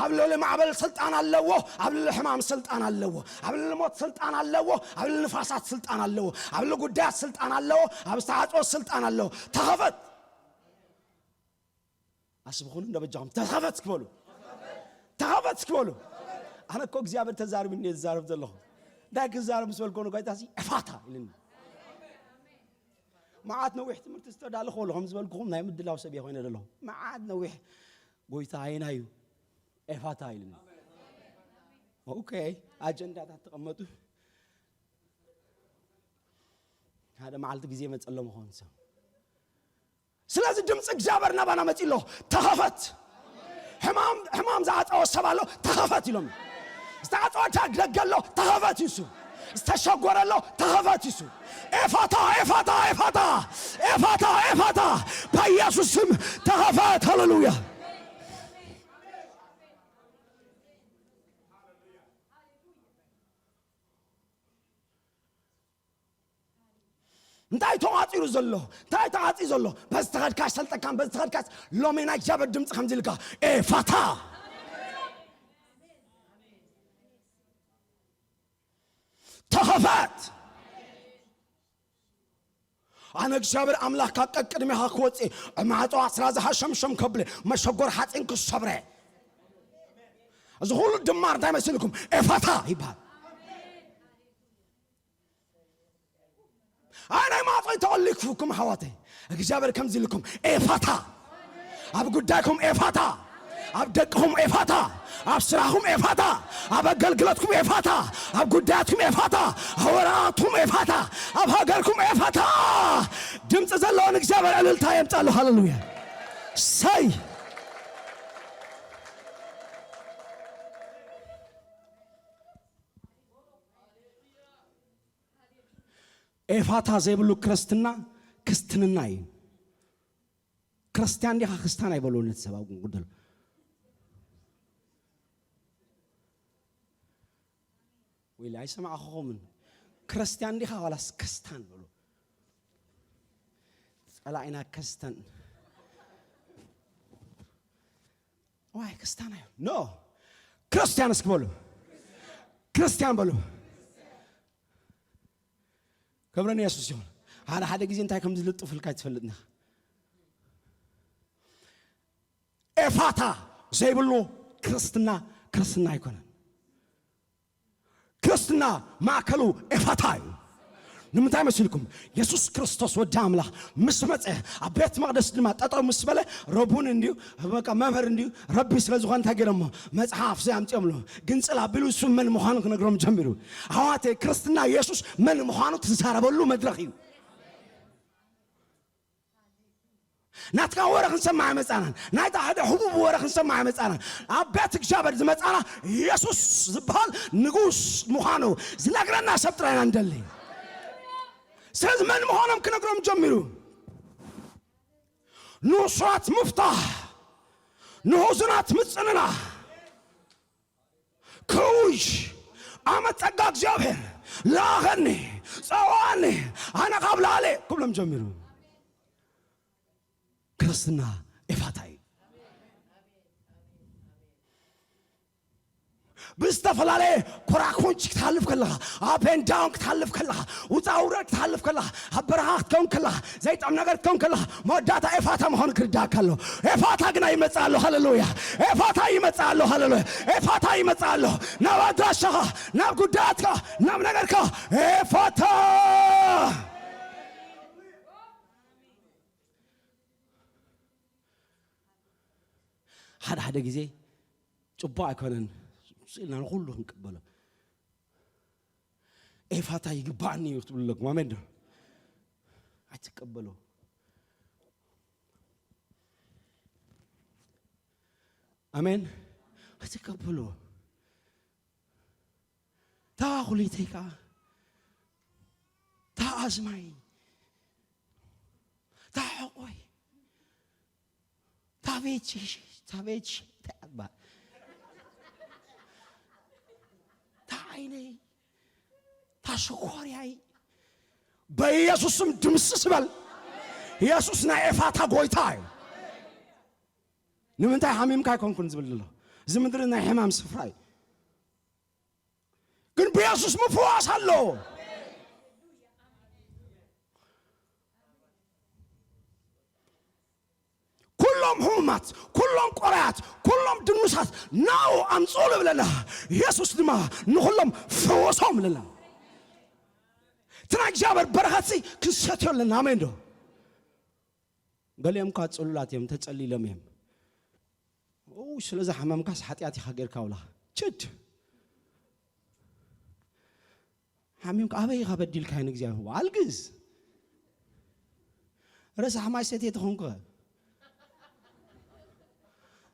ኣብ ልዕሊ ማዕበል ስልጣን ኣለዎ፣ ኣብ ልዕሊ ሕማም ስልጣን ኣለዎ፣ ኣብ ልዕሊ ሞት ስልጣን ኣለዎ፣ ኣብ ልዕሊ ንፋሳት ስልጣን ኣለዎ፣ ኣብ ልዕሊ ጉዳያት ስልጣን ኣለዎ፣ ኣብ ዝተዓጽወ ስልጣን ኣለዎ። ተኸፈት! ኣስብኹን እንደ በጃኹም ተኸፈት ክበሉ። ተኸፈት ክበሉ። ኣነ እኮ እግዚኣብሔር ተዛርብኒ እየ ዝዛረብ ዘለኹ። እንታይ ክዛረብ ምስ በልኮ ንጎይታ ሲ ኤፋታ ኢልኒ። መዓት ነዊሕ ትምህርቲ ዝተዳለኹ ኣለኹ፣ ከም ዝበልኩኹም ናይ ምድላው ሰብ እየ ኮይነ ዘለኹ። መዓት ነዊሕ ጎይታ ኣየናይ እዩ? ኤፋታ ኢልኒ። ኦኬ፣ ኣጀንዳታት ተቐመጡ። ሓደ መዓልቲ ግዜ መጸሎም ኾን ሰብ። ስለዚ ድምፂ እግዚኣብሔር ናባና መፂ ኣሎ። ተኸፈት። ሕማም ሕማም ዝዓፀወ ሰብ ኣሎ። ተኸፈት ኢሎም። ዝተዓፀወ ዳግ ደገ ኣሎ። ተኸፈት ይሱ። ዝተሸጎረ ኣሎ። ተኸፈት ይሱ። ኤፋታ ኤፋታ ኤፋታ ኤፋታ ኤፋታ በኢየሱስ ስም ተኸፈት። ሃሌሉያ። እንታይ ተዋፂሩ ዘሎ? እንታይ ተዓፂ ዘሎ? በዚ ተኸድካስ ሰልጠካን በዚ ተኸድካስ ሎሜና እግዚኣብሔር ድምፂ ከምዚ ኢልካ ኤፋታ ተኸፈት። ኣነ እግዚኣብሔር ኣምላኽ ካብ ቀቅድሜኻ ክወፅእ ማዕፆ ኣስራ ዝሃሸምሸም ከብለ መሸጎር ሓፂን ክሰብረ። እዚ ኩሉ ድማ እንታይ መሲልኩም? ኤፋታ ይበሃል። ኣይ ናይ ማዕጾ ተወሊክፉኩም ኣሕዋተይ፣ እግዚኣብሔር ከምዚ ኢልኩም ኤፋታ፣ ኣብ ጉዳይኩም ኤፋታ፣ ኣብ ደቅኹም ኤፋታ፣ ኣብ ስራሕኩም ኤፋታ፣ ኣብ ኣገልግሎትኩም ኤፋታ፣ ኣብ ጉዳያትኩም ኤፋታ፣ ኣብ ወረቓትኩም ኤፋታ፣ ኣብ ሃገርኩም ኤፋታ። ድምፂ ዘለዎን እግዚኣብሔር ዕልልታ የምፃሉ። ሃሌሉያ። ሰይ ኤፋታ ዘይብሉ ክርስትና ክስትንና እዩ። ክርስትያን ዲኻ ክስታን ኣይበልዎ ነቲ ሰብ ኣብ ጉንጉደሎ። ወይለ ኣይሰማዕኹምን። ክርስትያን ዲኻ ዋላስ ክስታን በሉ። ጸላኢና ክስተን። ዋይ ክስታን ኣዩ። ኖ። ክርስትያን እስኪ በሉ። ክርስትያን በሉ። ክብሪ ንየሱስ ይኹን። ሓደ ሓደ ግዜ እንታይ ከም ዝልጥፉልካ ኣይትፈልጥን ኢኻ። ኤፋታ ዘይብሉ ክርስትና ክርስትና ኣይኮነን። ክርስትና ማእከሉ ኤፋታ እዩ። ንምንታይ መሲልኩም? የሱስ ክርስቶስ ወዲ ኣምላኽ ምስ መጸ ኣብ ቤት መቕደስ ድማ ጠጠው ምስ በለ ረቡን እንድዩ በቃ መምህር እንድዩ ረቢ ስለ ዝኾነ እንታይ ገይሮሞ መጽሓፍ ዘይ ኣምጺኦምሉ ግንጽል ኣቢሉ እሱ መን ምዃኑ ክነግሮም ጀሚሩ። ኣሕዋተይ ክርስትና የሱስ መን ምዃኑ ትዛረበሉ መድረኽ እዩ። ናትካ ወረ ክንሰማዕ መጻናን ናይታ ሓደ ሕቡብ ወረ ክንሰማዕ መጻናን ኣብ ቤት እግዚኣብሔር ዝመጻና የሱስ ዝበሃል ንጉስ ምዃኑ ዝነግረና ሰብ ጥራይና ንደሊ። ስለዚ መን ምዃኖም ክነግሮም ጀሚሩ። ንእሱራት ምፍታሕ ንሕዙናት ምጽንና ክውጅ ኣመት ጸጋ እግዚኣብሔር ለኣኸኒ ጸዋኒ ኣነ ካብ ላለ ክብሎም ጀሚሩ። ክርስትና ኤፋታ እዩ። ብዝተፈላለየ ኮራኮንች ክትሃልፍ ከለኻ ኣፔንዳውን ክትሃልፍ ከለኻ ውፃ ውረድ ክትሃልፍ ከለኻ ኣብ በረኻ ክትከውን ከለኻ ዘይጠም ነገር ክትከውን ከለኻ መወዳእታ ኤፋታ ምዃኑ ክርዳእካ ኣሎ። ኤፋታ ግና ይመፅእ ኣሎ። ሃሌሉያ። ኤፋታ ይመፅእ ኣሎ። ሃሌሉያ። ኤፋታ ይመፅእ ኣሎ። ናብ ኣድራሻኻ ናብ ጉዳያትካ ናብ ነገርካ ኤፋታ ሓደ ሓደ ግዜ ፅቡቅ ኣይኮነን ስኢልና ንኩሉ ክንቀበሎ ኤፋታ ይግባእኒ እዩ ክትብሉ ኣለኩም ኣሜን ዶ ኣይትቀበሎ ኣሜን ኣይትቀበሎ ታኹሊተይ ከዓ ታኣዝማይ ታሕቆይ ታቤቺ ታቤቺ ታባ ታዓይነይ ታሽኮርያይ በኢየሱስም ድምስስ በል። ኢየሱስ ናይ ኤፋታ ጎይታ እዩ። ንምንታይ ሓሚምካ ኣይኮንኩን ዝብል ዘሎ እዚ ምድሪ ናይ ሕማም ስፍራ እዩ። ግን ብየሱስ ምፍዋስ ኣሎ። ኩሎም ሕሙማ ኩሎም ቆራያት፣ ኩሎም ድኑሳት ናው ኣምፅኡሉ ብለና። ኢየሱስ ድማ ንኹሎም ፈወሶም ብለና። እቲ ናይ እግዚኣብሔር በረኸትሲ ክንሰትዮ ኣለና። ኣሜን ዶ? ገሊኦም እኳ ጽሉላት እዮም፣ ተጸሊሎም እዮም። ኡ፣ ስለዛ ሓማምካስ ሓጢኣት ኢኻ ጌርካ ውላ። ችድ። ሓሚምካ ኣበይ ኢኻ በዲልካዮ ንእግዚኣብሔር? ዋልግዝ። ረሳሕ ማይ ሰትየ ተኾንኩ።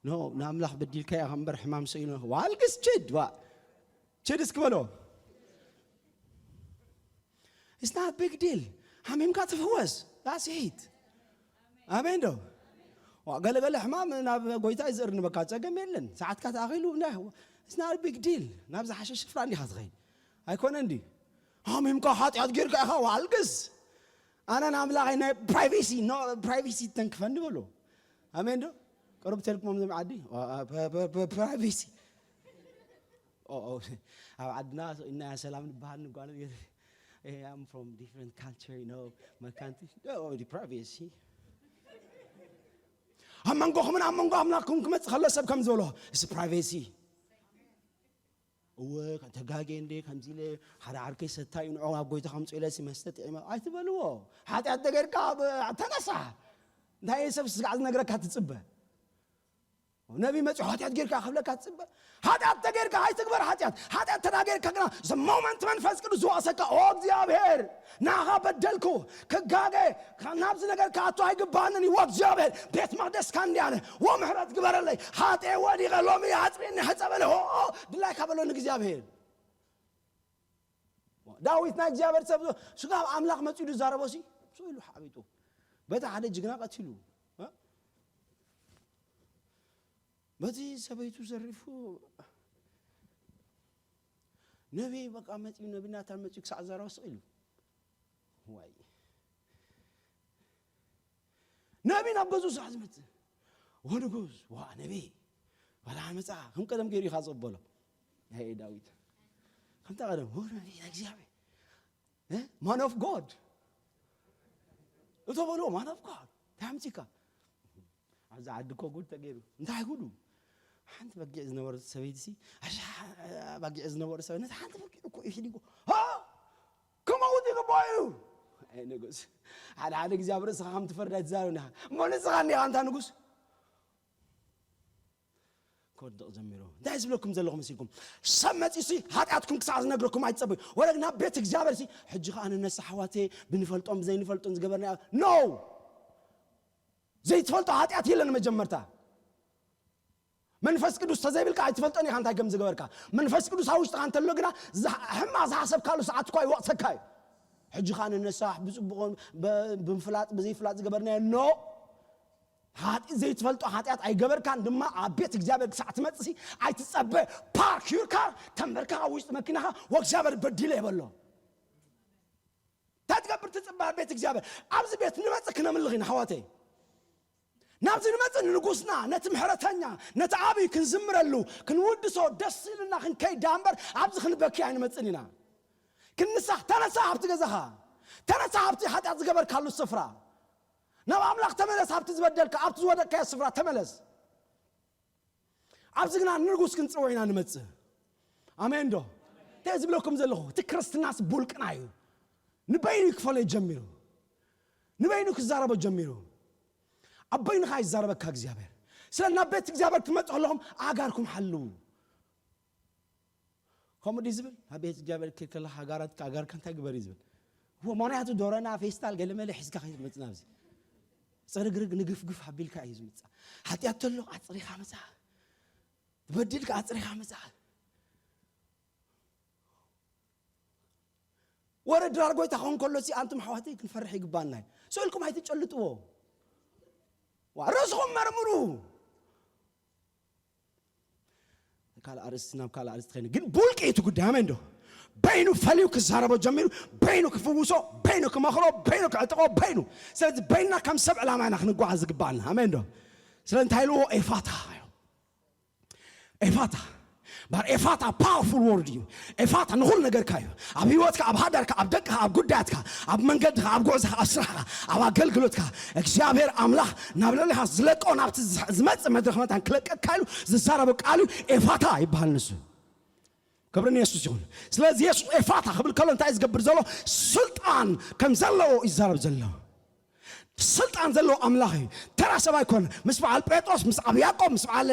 ኖ፣ ንኣምላኽ በዲልካዮ ኢኻ እምበር ሕማም ሰኢኑ። ዋልግዝ ችድ፣ ዋ። ችድ እስኪ በሎ። It's not a big deal. ሓሚምካ ትፍወስ። That's it. ኣሜን ዶ? ዋ፣ ገለገለ ሕማም ናብ ጎይታ እዩ ዝእርንበካ፣ ጸገም የለን። ሰዓትካ ተኣኺሉ፣ እንዳ፣ it's not a big deal። ናብ ዝሓሸ ሽፍራ እንዲኻ ትኸይድ። ኣይኮነን ድዩ? ሓሚምካ ሓጢኣት ጌርካ ኢኻ፣ ዋ፣ ኣልግስ። ኣነ ንኣምላኸይ ናይ ፕራይቬሲ፣ ኖ ፕራይቬሲ ተንክፈኒ በሎ። ኣሜን ዶ? ቅርብ ተልኩሞም ዘም ዓዲ፣ ዋ፣ ፕ-፣ ፕ-፣ ፕ-፣ ፕራይቬሲ። ኦ፣ ኦ፣ ኣብ ዓድና ኢልና ሰላም ንበሃል ንጓነጽ። Eh, I'm from different culture, you know, my country. Oh, the privacy. ኣብ መንጎኹምን ኣብ መንጎ ኣምላኽኩም ክመጽእ ከሎ ሰብ ከም ዝበሎ፣ እዚ ፕራይቬሲ። እወ፣ ተጋጌ እንዴ፣ ከምዚ ኢለ፣ ሓደ ዓርከይ ሰታይ ንዑ ኣብ ጎይታ ከምጽኡ ኢለ፣ ሲ መስተ ጥዒመ፣ ኣይትበልዎ። ሓጢኣት ተገይርካ፣ ኣብ፣ ተነሳ። እንታይ ሰብ ስጋዕ ዝነግረካ ትጽበ? ነቢ መጺኡ ሓጢኣት ጌርካ ክብለካ ትጽበ? ሓጢኣት ተጌርካ ኣይትግበር ሓጢኣት። ሓጢኣት ተዳ ጌርካ ግና፣ the moment መንፈስ ቅዱስ ዝወቕሰካ፣ ኦ እግዚኣብሔር፣ ንዓኻ በደልኩ፣ ክጋገ፣ ናብዚ ነገር ክኣቱ ኣይግባንን እዩ። ኦ እግዚኣብሔር፣ ቤት መቕደስካ እንድያነ፣ ኦ ምሕረት ግበረለይ፣ ሓጢኤ ወዲቐ፣ ሎሚ ኣጽሪኒ፣ ሕጸበለይ፣ ኦ፣ ኦ፣ ድላይካ በሎ ንእግዚኣብሔር። ዳዊት ናይ እግዚኣብሔር ሰብ፣ ስጋብ ኣምላኽ መጺኡ ዝዛረቦ ሲ፣ ስቕ ኢሉ ሓቢጡ። በቲ ሓደ ጅግና ቀቲሉ። እ? በቲ ሰበይቱ ዘሪፉ፣ ነቢ በቃ መጺኡ፣ ነቢ ናታን መጺኡ ክሳዕ ዘረባ ስቕ ኢሉ። ዋይ። ነቢ ናብ ገዝኡ ስራሕ ዝመጽእ። ወ ንጉስ፣ ዋ ነቢ፣ ዋላ መጻ፣ ከም ቀደም ገይሩ ኢኻ ዝቕበሎ። ሄይ ዳዊት፣ ከምታ ቀደም፣ ወ ነቢ ናይ እግዚኣብሔር። እ? Man of God። እቶ በልዎ፣ man of God። እንታይ ኣምጺካ? ኣብዚ ዓዲ እኮ ጉድ ተገይሩ። እንታይ ጉዱ? ሓንቲ በጊዕ ዝነበረት ሰበይቲ ሲ፣ ኣሻ፣ በጊዕ ዝነበሩ ሰበይቲ፣ ነታ ሓንቲ በጊዕ እኮ እዩ ሒዲጎ። ሃ? ክመውት ይግባእ እዩ። ኣይ ንጉስ፣ ሓደ ሓደ ግዜ ኣብ ርእስኻ ከም ትፈርድ ኣይትዛረብን ኢኻ። እሞ ንስኻ እንዲኻ ኣንታ ንጉስ? ክወድቕ ጀሚሩ። እንታይ ዝብለኩም ዘለኹ መሲልኩም? ሰብ መጺኡ ሲ፣ ሓጢኣትኩም ክሳዕ ዝነግረኩም ኣይትጸበዩ። ወረግ ናብ ቤት እግዚኣብሔር ሲ፣ ሕጂ ኸኣ ንነሳ ኣሕዋተየ፣ ብንፈልጦን ብዘይንፈልጦን ዝገበርናዮ። ኖ! ዘይትፈልጦ ሓጢኣት የለን መጀመርታ። መንፈስ ቅዱስ ተዘይብልካ ኣይትፈልጦን ኢኻ እንታይ ከም ዝገበርካ። መንፈስ ቅዱስ ኣብ ውሽጥኻ እንተሎ ግና፣ ዝሓ-፣ ሕማቕ ዝሓሰብካሉ ሰዓት እኳ ይወቕሰካ እዩ። ሕጂ ኸኣ ንነሳሕ ብጽቡቕ፣ ብ-፣ ብምፍላጥ ብዘይፍላጥ ዝገበርናዮ፣ ኖ። ሓጢ-፣ ዘይትፈልጦ ሓጢኣት ኣይገበርካን ድማ ኣብ ቤት እግዚኣብሔር ክሳዕ ትመጽእ ሲ ኣይትጸበ። ፓርክ ዩር ካር፣ ተንበርክኻ ኣብ ውሽጢ መኪናኻ፣ "ወእግዚኣብሔር በዲለ" ይበሎ። እንታይ ትገብር ትጽበ ኣብ ቤት እግዚኣብሔር? ኣብዚ ቤት ንመጽእ ክነምልኽ ኢና ኣሕዋተይ። ናብዚ ንመጽእ ንንጉስና፣ ነቲ ምሕረተኛ፣ ነቲ ዓብዪ ክንዝምረሉ፣ ክንውድሶ፣ ደስ ኢልና ክንከይድ ደኣ እምበር ኣብዚ ክንበኪ ኣይንመጽእን ኢና። ክንሳሕ፣ ተነሳ ኣብቲ ገዛኻ፣ ተነሳ ኣብቲ ሓጢኣት ዝገበርካሉ ስፍራ። ናብ ኣምላኽ ተመለስ፣ ኣብቲ ዝበደልካ፣ ኣብቲ ዝወደቅካዮ ስፍራ ተመለስ። ኣብዚ ግና ንንጉስ ክንጽውዕ ኢና ንመጽእ። ኣሜን ዶ? እንታይ ዝብለኩም ዘለኹ? እቲ ክርስትናስ ቡልቅና እዩ። ንበይኑ ክፈለዮ ጀሚሩ። ንበይኑ ክዛረቦ ጀሚሩ። ኣብ በይንኻ ይዛረበካ እግዚኣብሔር። ስለ ናብ ቤት እግዚኣብሔር ትመጽእ ከለኹም ኣጋርኩም ሓልዉ። ከምኡ ድዩ ዝብል? ኣብ ቤት እግዚኣብሔር ክትከድ ከለኻ ኣጋራት-፣ ኣጋርካ እንታይ ግበር እዩ ዝብል? እዎ፣ ምኽንያቱ ዶረና፣ ፌስታል፣ ገለመለ ሒዝካ ከይትመጽእ ናብዚ። ጽርግርግ ንግፍግፍ ኣቢልካ እዩ ዝምጻእ። ሓጢኣት ተሎ ኣጽሪኻ ምጻእ። ትበድልካ ኣጽሪኻ ምጻእ። ወረ ድራር ጎይታ ክኸውን ከሎ ሲ፣ ኣንቱም ኣሕዋተይ ክንፈርሕ ይግባና እዩ። ስቕ ኢልኩም ኣይትጨልጥዎ። ዋ፣ ርእስኹም መርምሩ። ካልእ ኣርእስቲ ናብ ካልእ ኣርእስቲ ኸይነ፣ ግን ቡልቂ እቲ ጉዳይ፣ ኣሜን ዶ? በይኑ ፈልዩ ክዛረቦ ጀሚሩ፣ በይኑ ክፍውሶ፣ በይኑ ክመኽሮ፣ በይኑ ክዕጥቆ፣ በይኑ። ስለዚ በይንና ከም ሰብ ዕላማ ኢና ክንጓዓዝ ዝግባኣና፣ ኣሜን ዶ? ስለ እንታይ ኢልዎ? ኤፋታ። ኤፋታ። ባር ኤፋታ ፓወርፉል ወርድ እዩ። ኤፋታ ንኹሉ ነገርካ እዩ። ኣብ ህይወትካ፣ ኣብ ሃዳርካ፣ ኣብ ደቅኻ፣ ኣብ ጉዳያትካ፣ ኣብ መንገድኻ፣ ኣብ ጉዕዞኻ፣ ኣብ ስራሕካ፣ ኣብ ኣገልግሎትካ፣ እግዚኣብሔር ኣምላኽ ናብ ልዕሊኻ ዝለቆ፣ ናብቲ ዝመጽእ መድረኽ መታን ክለቀካ ኢሉ ዝዛረቦ ቃል እዩ። ኤፋታ ይበሃል ንሱ። ክብሪ ንየሱስ ይኹን። ስለዚ የሱስ ኤፋታ ክብል ከሎ እንታይ እዩ ዝገብር ዘሎ? ስልጣን ከም ዘለዎ ይዛረብ ዘሎ። ስልጣን ዘለዎ ኣምላኽ እዩ። ተራ ሰብ ኣይኮነ። ምስ በዓል ጴጥሮስ፣ ምስ ዓብ ያዕቆብ፣ ምስ በዓል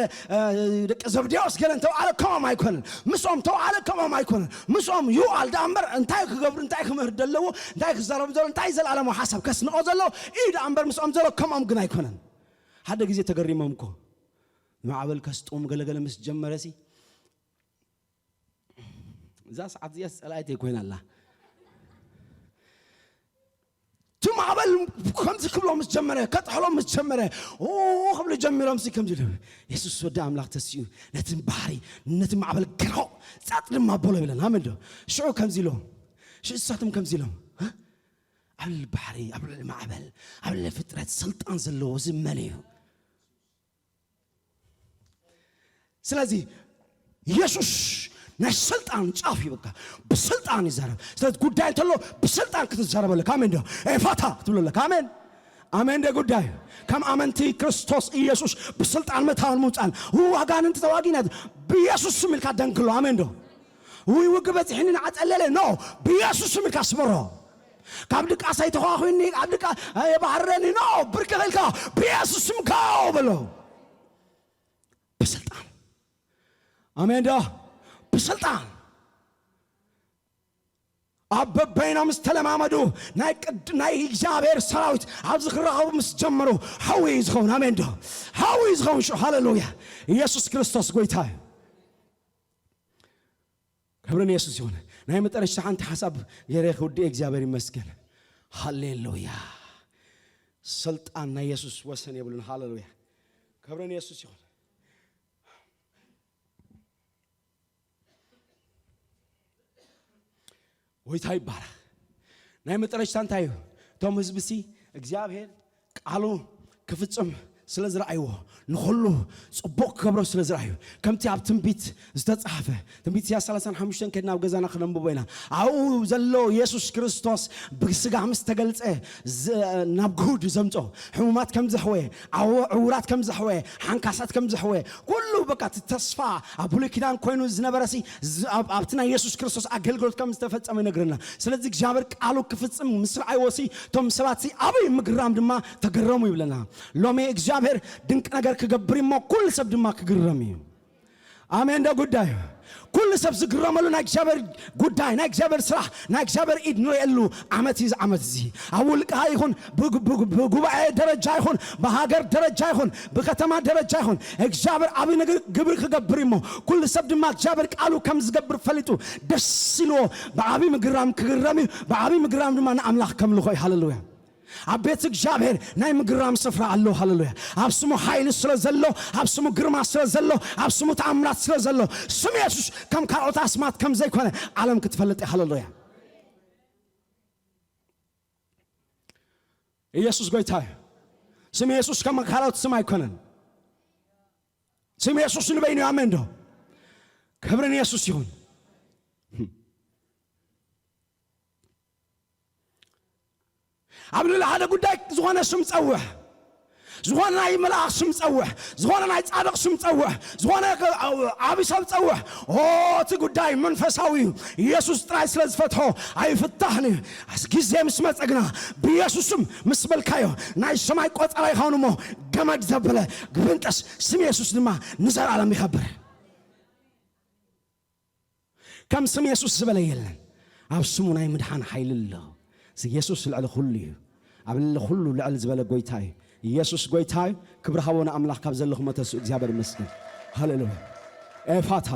ደቂ ዘብዴዎስ ገለ እንተውዓለ ከምኦም ኣይኮነን። ምስኦም ተውዓለ ከምኦም ኣይኮነን። ምስኦም ይውዓል ደኣ እምበር እንታይ ክገብሩ፣ እንታይ ክምህር ዘለዎ፣ እንታይ ክዛረቡ ዘሎ፣ እንታይ ዘለዓለማዊ ሓሳብ ከስንቆ ዘለዎ እዩ ደኣ እምበር ምስኦም ዘሎ ከምኦም ግን ኣይኮነን። ሓደ ግዜ ተገሪሞም እኮ ማዕበል ከስጥሙ ገለገለ ምስ ጀመረ ሲ እዛ ሰዓት እዚኣ ጸላኢት ኮይና ኣላ። እቲ ማዕበል ከምዚ ክብሎ ምስ ጀመረ፣ ከጥሕሎ ምስ ጀመረ፣ ኦ ክብሉ ጀሚሮም ሲ ከምዚ ኢሉ፣ የሱስ ወዲ ኣምላኽ ተሲኡ ነቲ ባሕሪ ነቲ ማዕበል ግርሆ ጸጥ ድማ በሎ ይብለና። ኣሜን ዶ? ሽዑ ከምዚ ኢሎም ሽዑ እሳቶም ከምዚ ኢሎም ኣብ ልዕሊ ባሕሪ ኣብ ልዕሊ ማዕበል ኣብ ልዕሊ ፍጥረት ስልጣን ዘለዎ እዚ መን እዩ? ስለዚ የሱስ ናይ ስልጣን ጫፍ እዩ። በቃ ብስልጣን ይዛረብ። ስለዚ ጉዳይ እንተሎ ብስልጣን ክትዛረበለካ። ኣሜን ዶ? ኤፋታ ክትብለለካ። ኣሜን ኣሜን። ደ ጉዳይ ከም ኣመንቲ ክርስቶስ ኢየሱስ ብስልጣን ምእታውን ምውፃን፣ ው ኣጋንንቲ ተዋጊና ብኢየሱስ ስም ኢልካ ደንግሎ። ኣሜን ዶ? ውይ ውግ በፂሕኒ ንዓፀለለ ኖ፣ ብኢየሱስ ስም ኢልካ ስበሮ። ካብ ድቃስ ኣይተኳኹኒ፣ ካብ ድቃ የባህረኒ ኖ፣ ብርክ ኢልካ ብኢየሱስ ስም ካው በሎ። ብስልጣን። ኣሜን ዶ? ብስልጣን ኣብ በበይኖም ዝተለማመዱ ናይ ቅድ ናይ እግዚኣብሔር ሰራዊት ኣብዚ ክራኸቡ ምስ ጀመሩ ሓዊ እዩ ዝኸውን። ኣሜን ዶ? ሓዊ እዩ ዝኸውን። ሽዑ ሃሌሉያ። ኢየሱስ ክርስቶስ ጎይታ እዩ። ክብሪ ንየሱስ ይኹን። ናይ መጠረሽታ ሓንቲ ሓሳብ ገይረ ክውድእ እግዚኣብሔር ይመስገን። ሃሌሉያ። ስልጣን ናይ የሱስ ወሰን የብሉን። ሃሌሉያ። ክብሪ ንየሱስ ይኹን። ጎይታ ይባረክ። ናይ መጠረሽታ እንታይ እዩ? እቶም ህዝቢ ሲ እግዚኣብሔር ቃሉ ክፍጽም ስለ ዝረኣይዎ፣ ንኹሉ ጽቡቕ ክገብሮ ስለ ዝረኣዩ፣ ከምቲ ኣብ ትንቢት ዝተጻሕፈ፣ ትንቢት ኢሳያስ ሰላሳን ሓሙሽተን ከድና ኣብ ገዛና ክነንብቦ ኢና። ኣብኡ ዘሎ የሱስ ክርስቶስ ብስጋ ምስ ተገልጸ ዝ- ናብ ግሁድ ዘምጾ፣ ሕሙማት ከም ዘሕወየ፣ ዕው- ዕውራት ከም ዘሕወየ፣ ሓንካሳት ከም ዘሕወየ፣ ኩሉ በቃ እቲ ተስፋ ኣብ ብሉይ ኪዳን ኮይኑ ዝነበረ ሲ ዝ- ኣብ- ኣብቲ ናይ የሱስ ክርስቶስ ኣገልግሎት ከም ዝተፈጸመ ይነግረና። ስለዚ እግዚኣብሔር ቃሉ ክፍጽም ምስ ረኣይዎ ሲ እቶም ሰባት ሲ ዓብይ ምግራም ድማ ተገረሙ ይብለና። ሎሚ እግዚኣብሔር ድንቅ ነገር ክገብር እሞ ኩሉ ሰብ ድማ ክግረም እዩ። ኣሜን ዶ ጉዳዩ? ኩሉ ሰብ ዝግረመሉ ናይ እግዚኣብሔር ጉዳይ፣ ናይ እግዚኣብሔር ስራሕ፣ ናይ እግዚኣብሔር ኢድ ንርእየሉ ዓመት እዩ። ዓመት እዚ ኣብ ውልቅኻ ይኹን ብጉ- ብጉ- ብጉባኤ ደረጃ ይኹን ብሃገር ደረጃ ይኹን ብከተማ ደረጃ ይኹን እግዚኣብሔር ዓብይ ነገር ግብሪ ክገብር እሞ ኩሉ ሰብ ድማ እግዚኣብሔር ቃሉ ከም ዝገብር ፈሊጡ ደስ ኢልዎ ብዓብይ ምግራም ክግረም እዩ። ብዓብይ ምግራም ድማ ንኣምላኽ ከምልኾ እዩ። ሃሌሉያ። ኣብ ቤት እግዚኣብሔር ናይ ምግራም ስፍራ ኣሎ። ሃሌሉያ። ኣብ ስሙ ሓይሊ ስለ ዘሎ፣ ኣብ ስሙ ግርማ ስለ ዘሎ፣ ኣብ ስሙ ተኣምራት ስለ ዘሎ፣ ስም የሱስ ከም ካልኦት ኣስማት ከም ዘይኮነ ዓለም ክትፈልጥ እያ። ሃሌሉያ። ኢየሱስ ጎይታ እዩ። ስም የሱስ ከም ካልኦት ስም ኣይኮነን። ስም የሱስ ንበይኑ እዩ። ኣሜን ዶ? ክብሪ ንየሱስ ይኹን። ኣብ ልዕሊ ሓደ ጉዳይ ዝኾነ ስም ጸውሕ። ዝኾነ ናይ መልኣኽ ስም ጸውሕ። ዝኾነ ናይ ጻድቕ ስም ጸውሕ። ዝኾነ ዓቢ ሰብ ጸውሕ። ኦ እቲ ጉዳይ መንፈሳዊ እዩ። ኢየሱስ ጥራይ ስለ ዝፈትሖ ኣይፍታሕን እዩ። ኣስ ግዜ ምስ መጸግና ብኢየሱስ ስም ምስ በልካዮ ናይ ሰማይ ቆጸራ ይኸውን እሞ ገመድ ዘበለ ግብንጠስ ስም ኢየሱስ ድማ ንዘለኣለም ይኸብር። ከም ስም የሱስ ዝበለ የለን። ኣብ ስሙ ናይ ምድሓን ሓይሊ ኣሎ። እዚ የሱስ ልዕሊ ኩሉ እዩ። ኣብ ልዕሊ ኩሉ ልዕል ዝበለ ጎይታ እዩ። ኢየሱስ ጎይታ እዩ። ክብሪ ሃቦ ንኣምላኽ። ካብ ዘለኹሞ ተስኡ እግዚኣብሔር ይመስገን። ሃሌሉያ። ኤፋታ